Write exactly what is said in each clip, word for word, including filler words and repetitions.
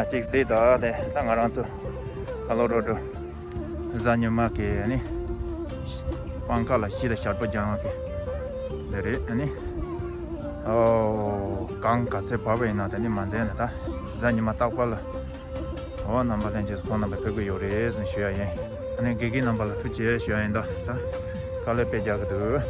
གཅིག་བརྩིས་དང་དེ་ད་ང་རང་ཚོ་ཁ་ལོ་རོ་ཌོ་གཟའ་ཉི་མ་གི་ཨ་ནི་སྤང་ཁ་ལ་ཤི་ད་ཞབས་བྲོ་རྒྱག་གི་འདི་རེད། ཨ་ནི་ཨོ་གང་ག་ཚད་བབས་པ་ཡིན་ན་དེ་ནི་མ་འཛེམ་ནས་ད་གཟའ་ཉི་མ་རྟག་པར་ལ་ཨོ་རྣམ་པ་ལྷན་རྒྱས་སུ་ཁོང་རྣམ་པ་ཕེབས་ཀྱི་ཡོད་རེད་ཟེར་ཞུ་ཡ་ཡིན། ཨ་ནི་དགེ་རྒན་རྣམ་པ་ལ་ཐུགས་རྗེ་ཆེ་ཞུ་ཡ་ཡིན། ད་ད་དཀའ་ལས་དཔེ་རྒྱག་གི་འདུག་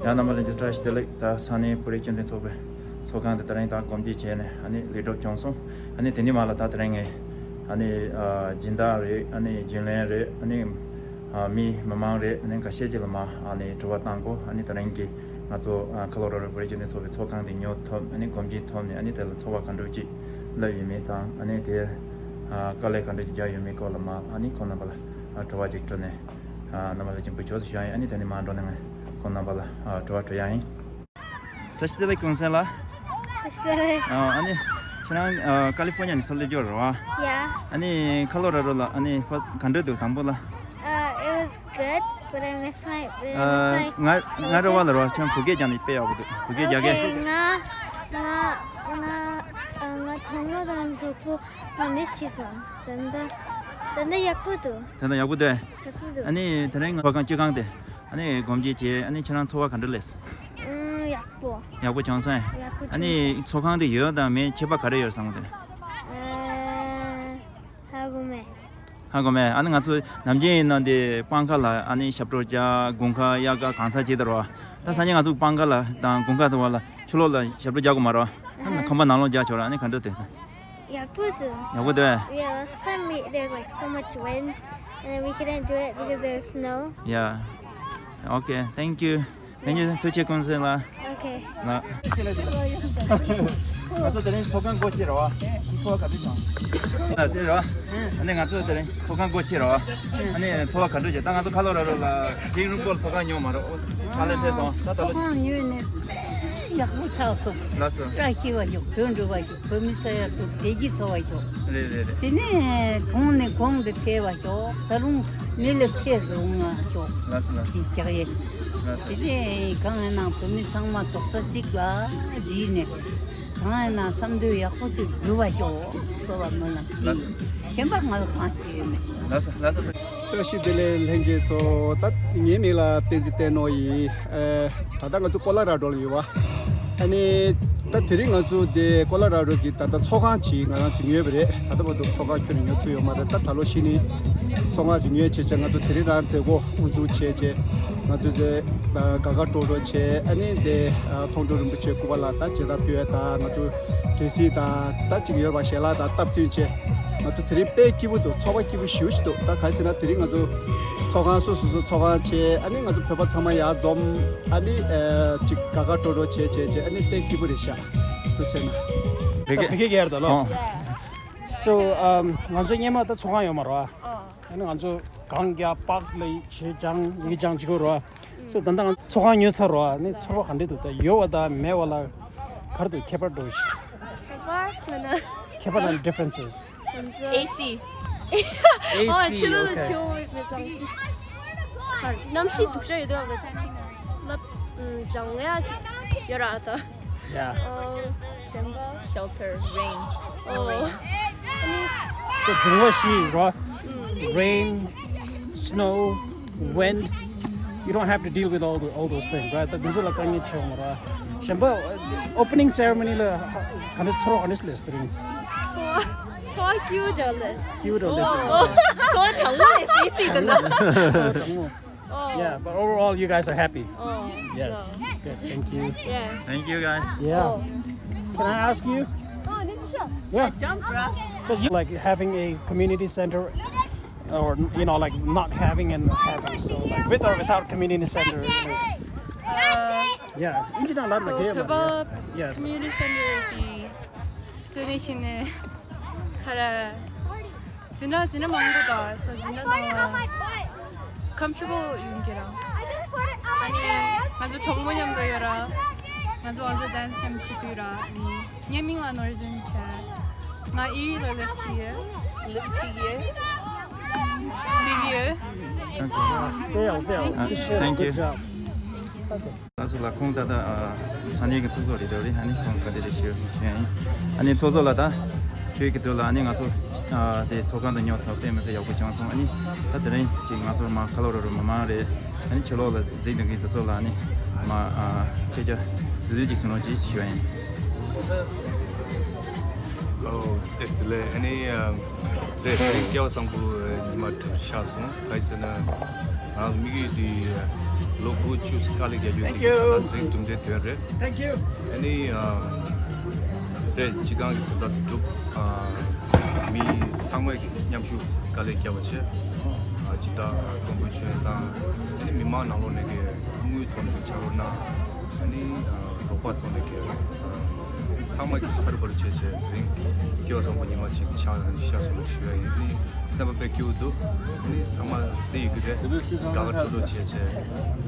ཡང་རྣམ་པ་ལྷན་རྒྱས་བཀྲ་ཤིས་བདེ་ལེགས། ད་ས་གནས་བོད་རིགས་སྤྱི་མཐུན་ཚོགས་པའི་ཚོགས་ཁང་དེ་ད་རིང་ད་གོམ་བགྲོད་བྱས་ནས་ཨ་ནི་ལས་གྲུབ་བྱུང་སོང་། ཨ་ནི་དེ་ནི་མ་ལ་ད་དེ་རིང་ངས་ཨ་ནི་ཨ་སྦྱིན་བདག་རེད། ཨ་ནི་རྒྱུན་ལས་རེད། ཨ་ནི་ཨ་མི་མི་མང་རེད། ཨ་ནི་འགའ་ཤས་ཅིག་ལ་མ་ཨ་ནི་དྲི་བ་བཏང་གོ། ཨ་ནི་དེ་རིང་གི་ང་ཚོ་ཨ་ཁ་ལོ་རོ་རོ་བོད་རིགས་སྤྱི་མཐུན་ཚོགས་པའི་ཚོགས་ཁང་དེ་ཉོ་ཐུབ། ཨ་ནི་གོམ་བགྲོད་ཐུབ་ནས་ཨ་ནི་དེ་ལ་ཚོར་བ་ག་འདྲ་ཅིག་སླེབས་ཡོད་མེད་དང་། ཨ་ནི་དེ་ཨ་དཀའ་ལས་ག་འདྲ་ཅིག་བརྒྱབ་ཡོད་མེད་སྐོར་ལ་མ་ཨ་ནི་ཁོང་རྣམ་པ་ལ་ཨ་དྲི་བ་ཅིག་དྲིས་ནས་ཨ་རྣམ་པ་ལ་སྦྱིན་པ་ཞུ་ཡ་ཡིན། ཨ་ནི་དེ་ནས་མ་འགྲོ་ནས་ང་ཁོང་རྣམ་པ་ལ་ཨ་དྲི་བ་དྲི་ཡ་ཡིན། བཀྲ་ཤིས་བདེ་ལེགས་གུང་སེང་ལགས། བཀྲ་ཤིས་བདེ་ལེགས། ཨ་ཨ་ནི་ཁྱེད་རང་ཨ་ཀ་ལི་ཧྥོར་ནི་ཡ་ནས་སླེབས་ཡོད་རེད་བ། Yeah. ཨ་ནི་ཁ་ལོ་ར་རོ་ལ་ཨ་ནི་ཧྥ་ག་འདྲ་འདུག་དང་པོ་ལ། Uh, it was good, but I miss my, I miss my ང་ང་རེ་བ་ལ་རོ་ཁྱེད་བོད་སྐད་རྒྱག་ནས་དཔེ་ཡག་པོ་འདུག་བོད་སྐད་རྒྱག་གས། Okay, ང་ང་ང་ང་དང་པོ་དང་དང་པོ་ང་miss བྱས་སོང་། ད་ལྟ་ད་ལྟ་ཡག་པོ་འདུག་ད་ལྟ་ཡག་པོ་འདུག་ཡག་པོ་འདུག་ཨ་ནི་དེ་རིང་ང་ཚོ་ཁང་སྤྱི་ཁང་དེ་ཨ་ནི་སྒོམ་རྒྱག་བྱས། ཨ་ནི་ཁྱེད་རང་ཚོར་བ་ག་འདྲ་སླེབས། ཨུམ། ཡག་པོ། ཡག་པོ་བྱུང་སོང་། ཡག་པོ་ཨ་ནི་བྱུང་སོང་། ཚོགས་ཁང་དེ་ཡོད་དང་མེད་ཁྱད་པར་ག་རེ་ཡོད་བསམ་གི་འདུག་ཨ། ཧ་གོ་མེད། ཧ་གོ་མེད། ཨ་ནི་ང་ཚོ་ནམ་རྒྱུན་ཡིན་ན་འདི་སྤང་ཁ་ལ་ཨ་ནི་ཞབས་བྲོ་རྒྱག་དགུན་ཁ་དབྱར་ཁ་གང་ས་ཅི་ལྟར་བ། ད་སང་ཉིན་ང་ཚོ་སྤང་ཁ་ལ་དང་དགུན་ཁ་དུ་བ་ལ་ཕྱི་ལོགས་ལ་ཞབས་བྲོ་རྒྱག་དགོས་མ་རེད་བ། ཨ་ནི་ཁང་པ་ནང་ལོགས་རྒྱག་ཆོག་ར། ཨ་ནི་ག་འདྲ་འདུག་ཡག་པོ་འདུག་ཡག་པོ་འདུག Yeah, last time we, there's like so much wind, and then we couldn't do it because there's snow. Yeah. Okay, thank you. Thank you. ཐུགས་རྗེ་ཆེ་གུང་སེང་ལགས། Okay. ལགས། ང་ཚོ་དེ་རིང་ཚོགས་ཁང་སྒོ་ཕྱེ་རེད་བ། ཚོར་བ་ག་འདྲ་བྱུང་། ཨ་དེ་རེད་བ། ཨ་ནི་ང་ཚོ་དེ་རིང་ཚོགས་ཁང་སྒོ་ཕྱེ་རེད་བ། ཨ་ནི་ཚོར་བ་ག་འདྲ་བྱུང་། ད་ང་ཚོ་ཁ་ལོ་ར་རོ་ལ་ཇིང་རུ་སྐོར་ཚོགས་ཁང་ཉོ་མ་རེད། ཨོ་ཁ་ལས་བྲེལ་སོང་། ད་ད་ལོ་ཚོགས་ཁང་ཉོས་ནས་ཡག་པོ་ཆགས་སོང་། ལགས་སོ། བཀྲ་ཤིས་པ་ཞིག་དོན་འགྲུབ་པ་ཞིག་བོད་མི་ས་ཡ་དྲུག་བདེ་སྐྱིད་ཐོབ་པ་ཤོག་རེད་རེད་རེད། དེ་ནས་གོང་ནས་གོང་དུ་འཕེལ་བ་ཤོག་ད་རུང་མི་ལ་ཚེ་རིང་བ་ཤོག་ལགས་སོ་ལགས་སོ། ཅིག་རྒྱག་ཡས། ལགས་སོ། དེ་ནས་གང་ཡིན་ན་བོད་མི་ཚང་མ་རྡོག་རྩ་གཅིག་ལ་སྒྲིལ་ནས་གང་ཡིན་ན་བསམ་འདུན་ཡག་པོ་ཅིག་འགྲུབ་པ་ཤོག་སོ་བ་མོ་ལ། ལགས་སོ། གཞན་པ་ང་ལ་གང་བྱེད་ཡོད་མེད། ལགས་སོ་ལགས་སོ། བཀྲ་ཤིས་བདེ་ལེགས་ལྷན་རྒྱས་ཚོ། ད་ངའི་མིང་ལ་བསྟན་འཛིན་བསྟན་ནོར་ཡིན། ཨེ། ད་ལྟ་ང་ཚོ་ཀོ་ལ་ར་ཌོ་ལ་ཡོད་བ། ཨ་ནི། ད་དེ་རིང་ང་ཚོ་དེ་ཀོ་ལ་ར་ཌོ་གི་ད་ལྟ་ཚོགས་ཁང་ཅིག་ང་རང་ཚོ་ཉོས་པ་རེད། ད་ལྟ་བར་དུ་ཚོགས་ཁང་ཁྱོན་ནས་ཉོ་ཐུབ་ཡོད་མ་རེད། ད་ད་ལོ་གཞི་ནས་ཚོགས་ཁང་ཅིག་ཉོས་བྱས་བྱས་ང་ཚོ་དེ་རིང་རང་མཛད་སྒོ་དབུ་འཛུགས་བྱས་བྱས་ང་ཚོ་དེ་དགའ་དགའ་སྤྲོ་སྤྲོ་བྱས། ཨ་ནི་དེ་མཐོང་གྲོལ་རིན་པོ་ཆེ་སྐུ་པར་ལ་ད་མཇལ་དར་ཕུལ་ཡ་ད་ང་ཚོ་དྲན་གསོ་དང་ད་ཅིག་ཡོད་པ་ཞལ་ལག་དང་སྟབས་བསྟུན་བྱས། ང་ཚོ་དེ་རིང་དཔེ་སྐྱིད་པོ་འདུག་ཚོགས་པ་སྐྱིད་པོ་ཞེ་པོ་ཞིག་འདུག་ད་ག་རེ་ཟེར་ན་དེ་རིང་ང་ཚོ་ཚོགས་ཁང་སོ་སོ་སོ་ཚོགས་ཁང་བྱས། ཨ་ནི་ང་ཚོ་བོད་པ་ཚང་མ་ཡར་འཛོམས། ཨ་ནི་ཨ་ཅིག་དགའ་དགའ་སྤྲོ་སྤྲོ་བྱས་བྱས་བྱས། ཨ་ནི་དཔེ་སྐྱིད་པོ་རེད་ཤག་ཚུར་བྱས་ན། བོད་སྐད། བོད་སྐད་རྒྱག་ཡ་རེད་ད་ལོ། ཨོ། So, um, ང་ཚོ་སྔོན་མ་ད་ཚོགས་ཁང་ཡོད་མ་རེད་བ། ཨ་ནི་ང་ཚོ་གང་རྒྱག་པགས་ལས་ཞེས་ཀྱང་ཡི་ཀྱང་ཅིག་གོ་རེད་བ། So ད་ལྟ་ང་ཚོགས་ཁང་ཉོས་ཚར་རེད་བ། ཨ་ནི་ཚོར་བ་ག་འདྲ་འདུག་ད་ཡོད་པ་དང་མེད་པ་ལ་ག་རེ་འདུག་ཁྱད་པར་འདུག་ཁྱད་པར་ལ་ན། ཁྱད་པར་ལ་differences། ཨེ་སི། ཨེ་སི། ཨོ་ཕྱི་ལོགས་ལ་ཨོ་ཁེ། ཆུ་བོ་མེད་ཙང་གནམ་གཤིས་སྡུག་ཤོས་ཡོད་དུས་ཨ་ཅིག་ལབ་ལྗང་ཡ་ཅིག་ཡོད་ར་ད། Yeah. ཨོ་གཞན་པ་shelter, rain. ཨོ་ཨ་ནི་ད་འབྱུང་བ་བཞི་ར། Rain, snow, wind. You don't have to deal with all the, all those things, right? ད་དེ་ཚོ་ལ་དཀའ་ངལ་འཕྲད་མ་ར། གཞན་པ་opening ceremony ལ་ག་འདྲ་ཚོར་བ་ག་འདྲ་སླེབས་དེ་རིང་། ཚོར་བ་སྐྱིད་པོ་ཅིག་སླེབས། སྐྱིད་པོ་ཅིག་སླེབས། ཚོར་བ་ཅང་མ་སླེབས་ཨེ་སི་དེ་ན། ཚོར་བ་ཅང་མ། Oh. Yeah, but overall, you guys are happy. Oh, yes. Yeah. Good, thank you. Yeah. Thank you, guys. Yeah. Oh. Can I ask you? Oh, sure. Yeah. Jump, bro. Like having a community center, or, you know, like, not having and having. So, like, with or without community center. Uh, Yeah. Injina lar so, na ke. Peba Yeah. Community Center the so they can uh, kara zina zina mango da so zina da comfortable yung kira. Ani ngazu chokmo nyam da yara. Ngazu ngazu dance nyam chitu ra. Ani nyaming la northern cha. Nga i la la chi ye. La chi ye. Live ye. Fail, fail. Uh, Just fail. thank you. Good job. ང་ཚོ་ལ་ཁོང་ད་ལྟ་ས་གནས་ཀྱི་ཚོགས་གཙོ་རེད་འདུག་རེད། ཨ་ནི་ཁོང་ག་འདྲ་རེད་ཞུ་ཞུ་ཡ་ཡིན། ཨ་ནི་ཚོགས་གཙོ་ལགས་ད་ཁྱོད་ཀྱི་དུས་ལ་ཨ་ནི་ང་ཚོ་དེ་ཚོགས་ཁང་དུ་ཉོ་ཐབས་དཔེ་མི་སྲིད་ཡག་པོ་བྱུང་སོང་། ཨ་ནི་ད་དེ་རིང་ཅིག་ང་ཚོ་མ་ཁ་ལོ་རོ་རོ་མ་མ་རེད། ཨ་ནི་ཕྱི་ལོགས་ལ་གཟིགས་དང་གི་དུས་ཚོད་ལ་ཨ་ནི་མ་སྐད་ཆ་བསྡུས་བསྡུས་ཅིག་གསུང་རོགས་གྱིས་ཞུ་ཡ་ཡིན། ཨོ་བཀྲ་ཤིས་བདེ་ལེགས། ཨ་ནི་རེད། སྐལ་བ་བཟང་པོ་ཉི་མ་ཆགས་སོང་། ག་ཡི་ཟེར་ན་ང་དམིགས་ཡུལ་དེ་ལོ་དགུ་བཅུ་དཀའ་ལས་རྒྱག་རྒྱུ་དེ་ད་ལྟ་དེ་རིང་གྲུབ་འབྲས་ཐོན་རེད། ཨ་ནི་རེད། སྤྱི་ཁང་གི་དོན་དག་གྲུབ། མི་ཚང་མས་ཀྱི་མཉམ་ཞུགས་དཀའ་ལས་བརྒྱབ་པ་བྱས། སྤྱི་བཏང་ཀོང་པོའི་ཆོས་དང་ཨ་ནི་མི་མང་ནང་ལོགས་ནས་ཀྱི་དངུལ་ཐོག་ནས་ཀྱི་ཕྱག་རོགས་གནང་། ཨ་ནི་རོགས་པ་ཐོག་ནས་ཀྱི་ཚང་མ་གི་ཧ་རུ་བ་རུ་བྱས་བྱས་དེ་རིང་སྐལ་བ་བཟང་པོ་ཉི་མ་གཅིག་ཆགས་ཤག་སོང་ཞུ་ཡ་ཡིན། ཨ་ནི་སེམས་པ་དཔེ་སྐྱིད་པོ་འདུག་ཨ་ནི་ཚང་མ་སེ་ཡི་གི་རེད། དགའ་དགའ་སྤྲོ་སྤྲོ་བྱས་བྱས་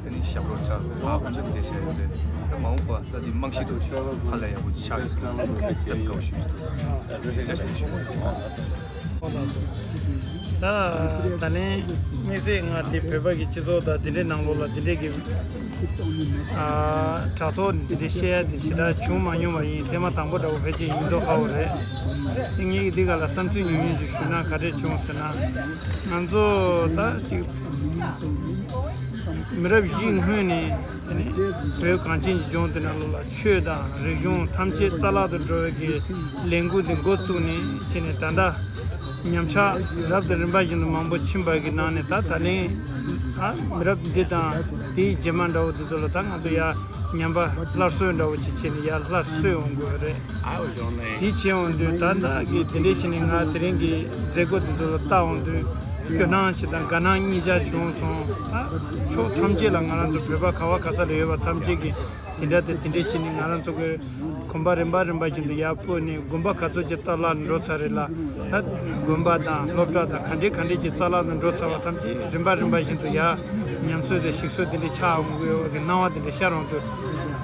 ཨ་ནི་ཞབས་བྲོ་འཁྲབ་ཨ་ཧུ་ཅག་བསྡད་བྱས་ཡོད་རེད། ད་མ་འོངས་པ་ད་འདི་རྨང་གཞི་འདུག་ཧ་ལས་ཡག་པོ་ཆགས་ཡོད་སོང་། སེམས་དགའ་བོ་ཞུ་ཞུ་འདུག་བཀྲ་ཤིས་བདེ་ལེགས་ཞུ། ད་ད་ལན་དམིགས་བསལ་ང་དེ་བོད་པ་གི་སྤྱི་ཚོགས་དང་དེ་འདྲའི་ནང་ལོགས་ལ་དེ་འདྲའི་གི་ཨ་དྲ་ཐོག་འདི་འདྲའི་བཤད་ཡ་དེ་ཞེ་དྲག་བྱུང་མ་མྱོང་བ་ཡིན། ཐེངས་མ་དང་པོ་འདྲ་བོ་ཕལ་ཆེར་ཡིན་མདོག་ཁ་བོ་རེད། དེ་ངེད་ཀྱི་འདི་ག་ལ་བསམ་ཚུལ་ཉུང་ཉུང་ཞིག་ཞུས་ན་ག་འདྲས་བྱུང་ཟེར་ན། ང་ཚོ་ད་ཅིག་མི་རབས་བཞིའི་སྔོན་ནས་དེ་ནས་བོད་གངས་ཅན་གྱི་ལྗོངས་འདི་ནང་ལོགས་ལ་ཆོས་དང་རིག་གཞུང་ཐམས་ཅད་རྩ་བརླག་ཏུ་འགྲོ་བའི་གི་ལས་འགུལ་འདི་འགོ་བཙུགས་ནས་བྱས་ནས་ད་ལྟ་ཉམས་ཆག་རབ་དང་རིམ་པ་བཞིན་དུ་མང་པོ་ཕྱིན་པ་གི་ནང་ནས་ད་ད་ལན་ཨ་མི་རབས་འདི་དང་དེའི་རྗེས་མ་འདྲ་བོ་འདི་ཚོ་ལ་ད་ང་ཚོ་ཡར་ཉམས་པ་སླར་གསོ་འདྲ་བོ་ཅིག་བྱས་ནས་ཡར་སླར་གསོས་འོང་དགོས་རེད། དེ་བྱས་འོང་དུས་ད་ལྟ་གི་དེ་འདྲའི་བྱས་ནས་ང་དེ་རིང་གི་མཛད་སྒོ་འདི་ཚོ་ལ་བལྟ་འོང་དུས་སྐྱོ་སྣང་ཞིག་དང་དགའ་སྣང་གཉིས་ཆར་བྱུང་སོང་། ད་ཕྱོགས་ཐམས་ཅད་ལ་ང་རང་ཚོ་བོད་པ་ག་བ་ག་ས་ལ་ཡོད་པ་ཐམས་ཅད་ཀྱིས་དེ་འདྲ་དེ་དེ་འདྲའི་བྱས་ནས་ང་རང་ཚོ་གི་གོམ་པ་རིམ་པ་རིམ་པ་བཞིན་དུ་ཡར་སྤོས་ནས་དགོན་པ་ག་ཚོད་ཅིག་རྩ་བརླག་འགྲོ་ཚར་རེད་ལ། ད་དགོན་པ་དང་སློབ་གྲྭ་དང་ག་འདྲའི་ག་འདྲའི་ཅིག་རྩ་བརླག་ཏུ་འགྲོ་ཚར་བ་ཐམས་ཅད་རིམ་པ་རིམ་པ་བཞིན་དུ་ཡར་ཉམས་གསོ་དང་ཞིག་གསོ་དེ་འདྲའི་ཆགས་འོང་གི་ཡོད་པའི་སྣང་བ་དེ་འདྲ་ཤར་འོང་དུས་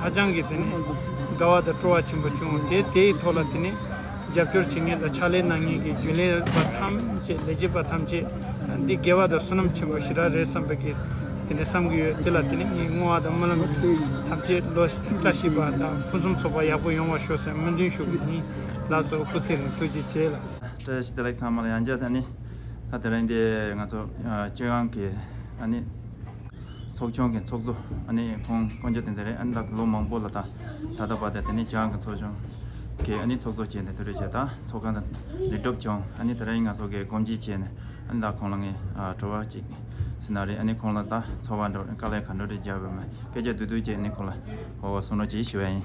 ཧ་ཅང་གི་དེ་ནས་དགའ་བ་དང་སྤྲོ་བ་ཆེན་པོ་བྱུང་། དེ་དེའི་ཐོག་ལ་དེ་ནས་རྒྱབ་སྐྱོར་བྱེད་མཁན་དང་ཕྱག་ལས་གནང་མཁན་གྱི་རྒྱུན་ལས་པ་ཐམས་ཅད་ལས་བྱེད་པ་ཐམས་ཅད་འདི་དགེ་བ་དང་བསོད་ནམས་ཆེན་པོ་ཞེ་དྲག་རེད་བསམ་པའི་གི་དེ་འདྲ་བསམ་གྱི་ཡོད། དེ་ལ་དེ་ནས་ངའི་བསྔོ་བ་དང་སྨོན་ལམ་ཐམས་ཅད་ལོ་བཀྲ་ཤིས་པ་དང་ཕུན་སུམ་ཚོགས་པ་ཡག་པོ་ཡོང་བར་ཤོག་ཟེར་སྨོན་འདུན་ཞུ་གི་ཡིན། ལགས་སོ། སྐུ་ཚེ་རིང་། ཐུགས་རྗེ་ཆེ་ལགས། བཀྲ་ཤིས་བདེ་ལེགས་ཚང་མ་ལ། ཡང་བསྐྱར་ད་ནི་ད་དེ་རིང་འདི་ང་ཚོ་ཨ་སྤྱི་ཁང་གི་ཨ་ནི་ཚོགས་ཆུང་གི་ཚོགས་གཙོ་ཨ་ནི་ཁོང་དཀོན་མཆོག་བསྟན་འཛིན་རེད། ཨ་ནི་ད་ལོ་མང་པོ་ལ་ད་ད་ལྟ་བར་དུ་དེ་ནི་སྤྱི་ཁང་གི་ཚོགས་ཆུང་གི་ཨ་ནི་ཚོགས་གཙོ་བྱས་ནས་དེ་རེད་བྱས་ད་ཚོགས་ཁང་དང་ལས་སྒྲུབ་ཆུང་ཨ་ནི་དེ་རིང་ང་ཚོ་གི་དགོངས་གཅིག་བྱས་ནས་ཨ་ནི་ད་ཁོང་ལ་ངས་ཨ་དྲི་བ་གཅིག་ཟེར་ན་རེད། ཨ་ནི་ཁོང་ལ་ད་ཚོར་བ་འདྲ་དཀའ་ལས་ག་འདྲ་རེ་བརྒྱབ་ཡོད་མེད་སྐད་ཆ་བསྡུས་བསྡུས་བྱས་ཨ་ནི་ཁོང་ལ་འོ་བ་གསུང་རོགས་གྱིས་ཞུ་བ་ཡིན།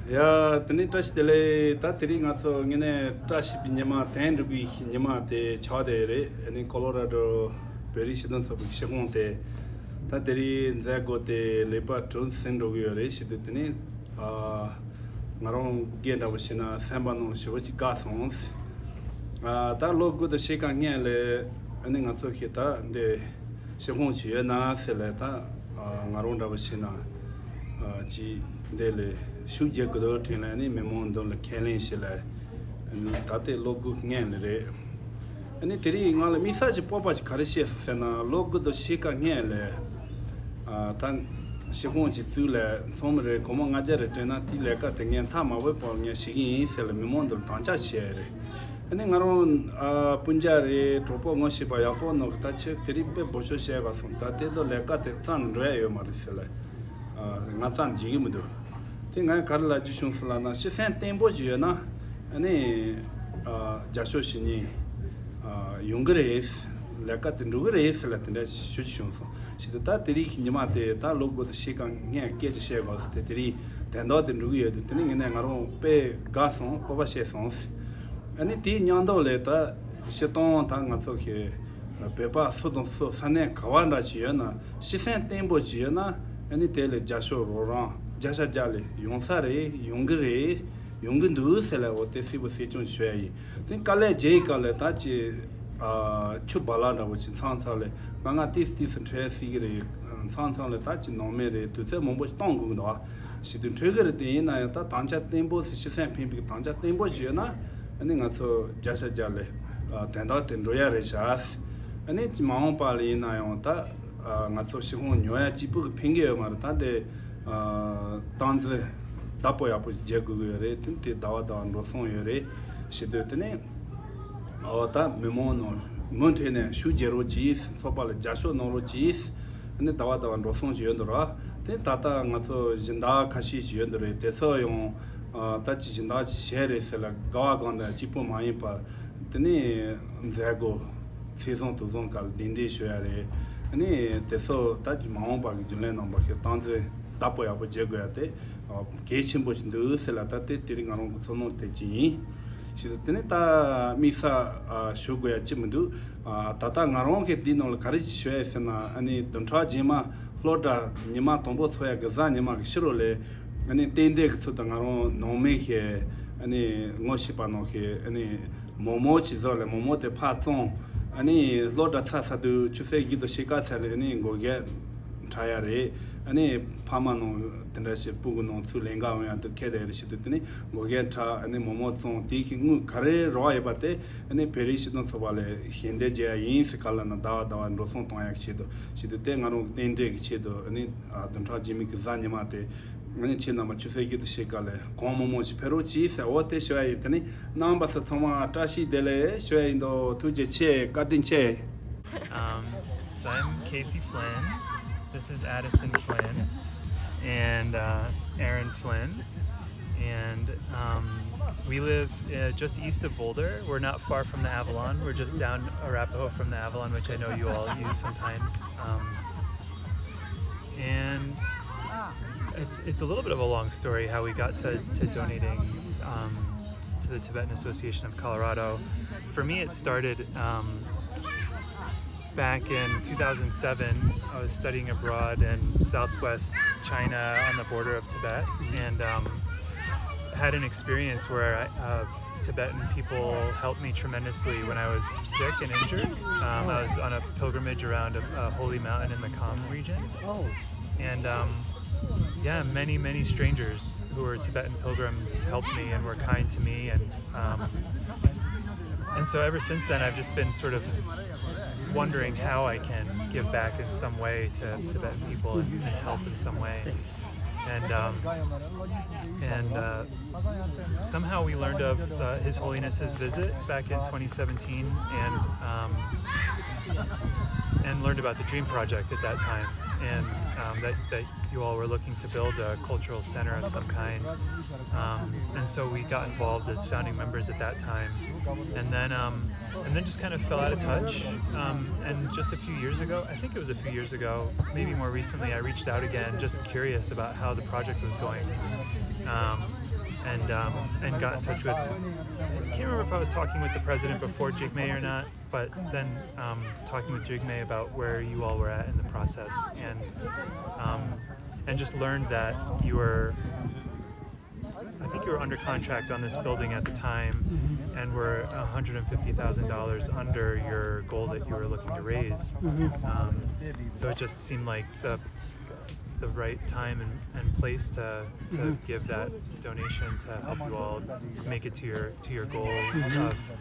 ཡ། དེ་ནས་བཀྲ་ཤིས་བདེ་ལེགས། ད་དེ་རིང་ང་ཚོ་དངོས་གནས་བཀྲ་ཤིས་པའི་ཉི་མ་དན་འབྲུག་པའི་ཉི་མ་དེ་ཆགས་བསྡད་རེད། ཨ་ནི་ཀོ་ལོ་ར་ཌོ་བོད་རིགས་སྤྱི་མཐུན་ཚོགས་པའི་སྤྱི་ཁོངས་དེ་ད་དེ་རིང་མཛད་སྒོ་དེ་ལེགས་པར་གྲུབ་ཟིན་འགྲོ་གི་ཡོད་རེད། བྱེད་དུས་དེ་ནས་ཨ་ང་རང་སྒེར་འདྲ་པོ་བྱས་ན་སེམས་པ་ནང་ལ་ཞེ་པོ་ཅིག་དགའ་སོང་། ཨ་ད་ལོ་དགུ་དང་ཕྱེད་ཀ་སྔོན་ལ་ཨ་ནི་ང་ཚོ་ཞིག་ད་འདི་ཤི་ཁོང་ཅི་ཡོད་ན་ཟེར་ལས་ད་ང་རང་འདྲ་པོ་བྱས་ན་ཅི་འདི་ལས་ཤུགས་རྒྱག་གི་འདུག་དྲན་ལས་ནི་མི་མང་འདུག་ལ་ཁས་ལེན་བྱས་ལས་ད་ལྟའི་ལོ་དགུ་སྔོན་ལ་རེད། ཨ་ནི་དེ་རིང་ང་ལ་དམིགས་བསལ་གྱི་སྤོབས་པ་ཅིག་ག་རེ་སྐྱེས་སོང་ཟེར་ན་ལོ་དགུ་དང་ཕྱེད་ཀ་སྔོན་ལ་ད་ཤི་ཁོང་ཅིག་བཙུགས་ལས་ཚོང་མི་རེད་སྒོར་མོ་ལྔ་བརྒྱ་རེ་སྤྲད་ན་དེའི་ལས་ཀ་དེ་ངས་མཐའ་མ་བོའི་བར་ངས་བྱེད་ཀྱི་ཡིན་ཟེར་ལས་མི་མང་འདུག་ལ་དམ་བཅའ་བྱས་རེད། ཨ་ནི་ང་རང་ཨ་སྤུན་ཀྱག་རེད་གྲོགས་པོ་ངོ་ཤེས་པ་ཡག་པོ་ནོ་ད་ཆེ་དེ་རིང་དཔེ་འབོ་ཤོ་བཤད་ག་སོང་ད་དེ་ཚོ་ལས་ཀ་དེ་རྩ་ནས་འགྲོ་ཡ་ཡོད་མ་རེད་ཟེར་ལ་ཨ་ང་རྩ་ནས་འཇིག་གི་མི་འདུག་དེ་ངས་ག་རེ་ལབ་རྒྱུ་བྱུང་སོང་ལབ་ན་ཤི་སེམས་བརྟན་པོ་ཞིག་ཡོད་ན་ཨ་ནི་ཨ་རྒྱབ་སྐྱོར་བྱེད་ཉིན་ཨ་ཡོང་གི་རེད། ལས་ཀ་དེ་འགྲོ་གི་རེད་ཟེར་ལ་དེ་འདྲ་ཞུ་རྒྱུ་བྱུང་སོང་ཞེས་དུས་ད་དེ་རིང་གི་ཉི་མ་དེ་ད་ལོ་དགུ་དང་ཕྱེད་ཀ་སྔོན་སྐད་ཆ་བཤད་དགོས་ཟེར་ཏེ་དེ་རིང་ དོན་དག་དེ་འགྲུབ་ཀྱི་ཡོད་དུས། དེ་ནི་ངས་ནས་ང་རང་དཔེ་དགའ་སོང་། སྤོབས་པ་ཤེས་སོང་། ཨ་ནི་དེའི་མཉམ་དུ་ལས་ད་སྤྱིར་བཏང་ད་ང་ཚོ་གི་བོད་པ་སུ་དང་སུ་ས་གནས་ག་བ་འདྲ་ཅིག་ཡོད་ན། སྤྱི་སེམས་བརྟན་པོ་ཅིག་ཡོད་ན། ཨ་ནི་དེ་ལ་རྒྱབ་སྐྱོར་རོགས་རམ་བརྒྱ་ཆ་བརྒྱ་ལས་ཡོང་ས་རེད། ཡོང་གི་རེད། ཡོང་གི་འདུག་ཟེར་ལ། འོ་དེ་གསལ་པོ་གསལ་རྐྱང་ཞུ་ཡ་ཡིན། དེ་དཀའ་ལས་རྒྱག་གི་སྐབས་ལ་ད་ཅི་ཨ་ཆུ་བ་ལ་འདྲ་བོ་ཅིག་མཚམས་མཚམས་ལ་མ་ང་ཏིས་ཏིས་འཕྲད་སྲིད་ཀྱི་རེད། མཚམས་མཚམས་ལ་ད་ཅི་ནང་མི་རེད། དུས་ཚོད་མང་པོ་ཞིག་གཏོང་དགོས་ཀྱི་འདུག་ཨ། ཞིག་ཏུ་འཕྲོད་ཀྱི་རེད། དེ་ཡིན་ན་ཡང་ད་དམ་བཅའ་བརྟན་པོ་ཞིག་སྤྱི་སེམས་ཕན་པའི་དམ་བཅའ་བརྟན་པོ་ཞིག་ཡོད་ན། ཨ་ནི་ང་ཚོ་བརྒྱ་ཆ་བརྒྱ་ལས་ཨ་དོན་དག་དེ་འགྲུབ་ཡ་རེད་ཤག། ཨ་ནི་ཅི་མ་འོངས་པ་ལ་ཡིན་ན་ཡང་ད་ཨ་ང་ཚོ་སྤྱི་ཁོག་ཉོ་ཡ་གཅིག་པུ་གི་ཕན་གྱི་ཡོད་མ་རེད། ད་དེ་ཨ་སྟངས་འཛིན་བདག་པོ་ཡག་པོ་ཞིག་རྒྱག་དགོས་ཀྱི་ཡོད་རེད། དེ་དེ་ཟླ་བ་ཟླ་བ་འགྲོ་སོང་ཡོད་རེད། ཞེས་དུས་དེ་ནས། འོ་ད་མི་མང་ནང་མུ་མཐུད་ནས་ཤུགས་རྒྱག་རོགས་གྱིས། ཚོགས་པ་ལ་རྒྱབ་སྐྱོར་གནང་རོགས་གྱིས། ཨ་ནི་ཟླ་བ་ཟླ་བ་འགྲོ་སོང་ཅིག་ཡོད་འདུག་ར། དེ་ད་ལྟ་ང་ཚོ་སྦྱིན་བདག་ཁ་ཤས་ཅིག་ཡོད་འདུག་རེད། དེ་ཚོ་ཡང་ཨ་ད་ཅི་སྦྱིན་བདག་ཅིག་བྱས་རེད་ཟེར་ལ་དགའ་བ་དགའ་འདྲ་གཅིག་པུ་མ་ཡིན་པར། དེ་ནས་མཛད་སྒོ་ཚེས་བཟང་དུས་བཟང་སྐབས་གདན་འདྲེན་ཞུ་ཡ་རེད། ཨ་ནི་དེ་ཚོ་ད་ཅི་མ་འོངས་པ་གི་རྒྱུན་ལས་རྣམ་པ་གི་སྟངས་འཛིན་བདག་པོ་ཡག་པོ་བྱེད་དགོས་ཡ་དེ་གལ་ཆེན་པོ་ཞིག་འདུག་ཟེར་ལ། ད་དེ་དེ་རིང་ང་རང་གི་ཚོར་སྣང་དེ་ཅིག་ཡིན། ཞེས་དེ་ནས་ད་དམིགས་བསལ་ཨ་ཞུ་དགོས་ཡ་ཅི་མི་འདུག། ཨ་ད་ལྟ་ང་རང་གིས་འདིའི་ནང་ལ་ག་རེ་ཅིག་ཞུ་ཡ་ཡིན་ཟེར་ན། ཨ་ནི་བདུན་ཕྲག་རྗེས་མ་སློབ་གྲྭ་ཉི་མ་དང་པོ་ཚོགས་ཡ་གི་གཟའ་ཉི་མ་གི་ཕྱི་རུ་ལས། ཨ་ནི་རྟེན་འབྲེལ་གི་ཚུལ་དུ་ང་རང་ནང་མི་གི་ཨ་ནི་ངོ་ཤེས་པ་ནང་གི་ཨ་ནི་མོག་མོག་ཅིག་བཟོས་ལས། མོག་མོག་དེ་ཕར་བཙོང་། ཨ་ནི་སློབ་གྲྭ་ཚར་ཚར་དུས་ཆུ་ཚོད་བཞི་དང་ཕྱེད་ཀ་ཚར་ལས་ཨ་ནི་འགོག་རྒྱག་འཁྲབ་ཡ་རེད། ཨ་ནི་ཕ་མ་ནང་དེ་འདྲ་ཞིག་སྤུ་གུ་ནང་ཚུར་ལེན་ག་འོང་ཡ་དུ་ཁེལ་བསྡད་རེད། ཞེས་དུས་དེ་ནི་འགོག་རྒྱག་འཁྲབ། ཨ་ནི་མོག་མོག་བཙོང་། དེའི་གི་དངུལ་ག་རེ་རག་ཡོད་པ་དེ་ཨ་ནི་བོད་རིགས་སྤྱི་མཐུན་ཚོགས་པ་ལ་ཞལ་འདེབས་བྱེད་ཡ་ཡིན་ཟེར། ག་ལ་ན་ཟླ་བ་ཟླ་བ་འགྲོ་སོང་གཏོང་ཡ་གི་ཆེད་དུ། ཞེས་དུས་དེ་ང་རང་གི་རྟེན་འབྲེལ་གི་ཆེད་དུ། ཨ་ནི་ཨ་བདུན་ཕྲག་རྗེས་མའི་གི་གཟའ་ཉི་མ་དེ་ཨ་ནི་ཁྱེད་རྣམ་པ་ཆུ་ཚོད་བཞི་དང་ཕྱེད་ཀ་ལས་གང་མང་མང་ཞིག་ཕེབས་རོགས་གྱིས་ཟེར། འོ་དེ་ཞུ་ཡ་ཡིན། དེ་ནི་རྣམ་པ་ཚོ་ཚང་མ་བཀྲ་ཤིས་བདེ་ལེགས་ཞུ་ཡ་ཡིན་དོ། ཐུགས་རྗེ་ཆེ། བཀའ་དྲིན་ཆེ། Um, so I'm Casey Flynn. This is Addison Flynn and uh, Aaron Flynn. And um, we live uh, just east of Boulder. We're not far from the Avalon. We're just down Arapahoe from the Avalon, which I know you all use sometimes. Um, and it's it's a little bit of a long story how we got to, to donating um, to the Tibetan Association of Colorado. For me, it started um, back in two thousand seven. I was studying abroad in southwest China on the border of Tibet, and um, had an experience where I, uh, Tibetan people helped me tremendously when I was sick and injured. Um, I was on a pilgrimage around a, a holy mountain in the Kham region. Oh. And um, yeah, many, many strangers who were Tibetan pilgrims helped me and were kind to me. And, um, and so ever since then, I've just been sort of wondering how I can give back in some way to Tibetan people and, and help in some way. And, um, and uh, somehow we learned of uh, His Holiness's visit back in twenty seventeen, and um, and learned about the Dream Project at that time, and um, that that you all were looking to build a cultural center of some kind. Um, and so we got involved as founding members at that time, and then um, and then just kind of fell out of touch. Um, and just a few years ago, I think it was a few years ago, maybe more recently, I reached out again, just curious about how the project was going, um, and um, and got in touch with. I can't remember if I was talking with the president before Jigme or not, but then um, talking with Jigme about where you all were at in the process, and um, and just learned that you were I think you were under contract on this building at the time and were one hundred fifty thousand dollars under your goal that you were looking to raise. Um, so it just seemed like the the right time and, and place to to give that donation to help you all make it to your to your goal of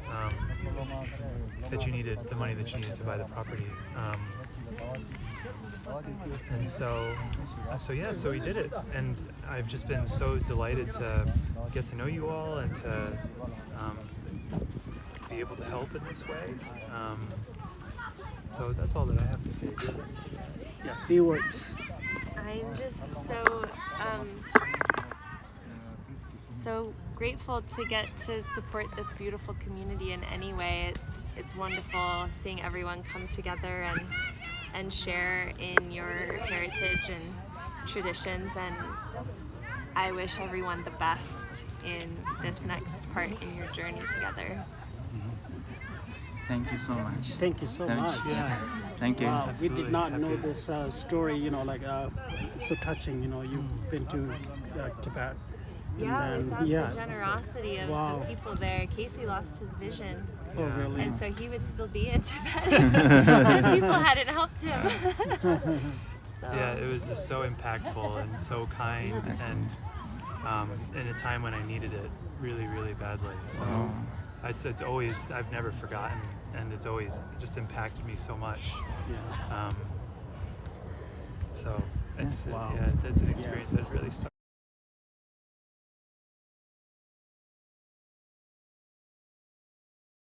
um, that you needed the money that you needed to buy the property. Um, and so, uh, so yeah, so we did it, and I've just been so delighted to get to know you all and to um, be able to help in this way. Um, so that's all that I have to say. Yeah, few words. I'm just so um, so grateful to get to support this beautiful community in any way. It's it's wonderful seeing everyone come together and and share in your heritage and traditions and I wish everyone the best in this next part in your journey together. Thank you so much. Thank you so Thank much. you. Yeah. Thank you. Wow, we did not know Happy. This uh, story, you know, like uh, so touching. You know, you've been to uh, Tibet. Yeah, And, without yeah, the generosity of wow. The people there, Casey lost his vision. Oh, really? And so he would still be in Tibet if people hadn't helped him. So, Yeah, it was just so impactful and so kind, and um, in a time when I needed it really, really badly. So it's it's always, I've never forgotten, and it's always just impacted me so much. Yeah. Um, so it's Wow. Yeah, that's an experience that really stuck.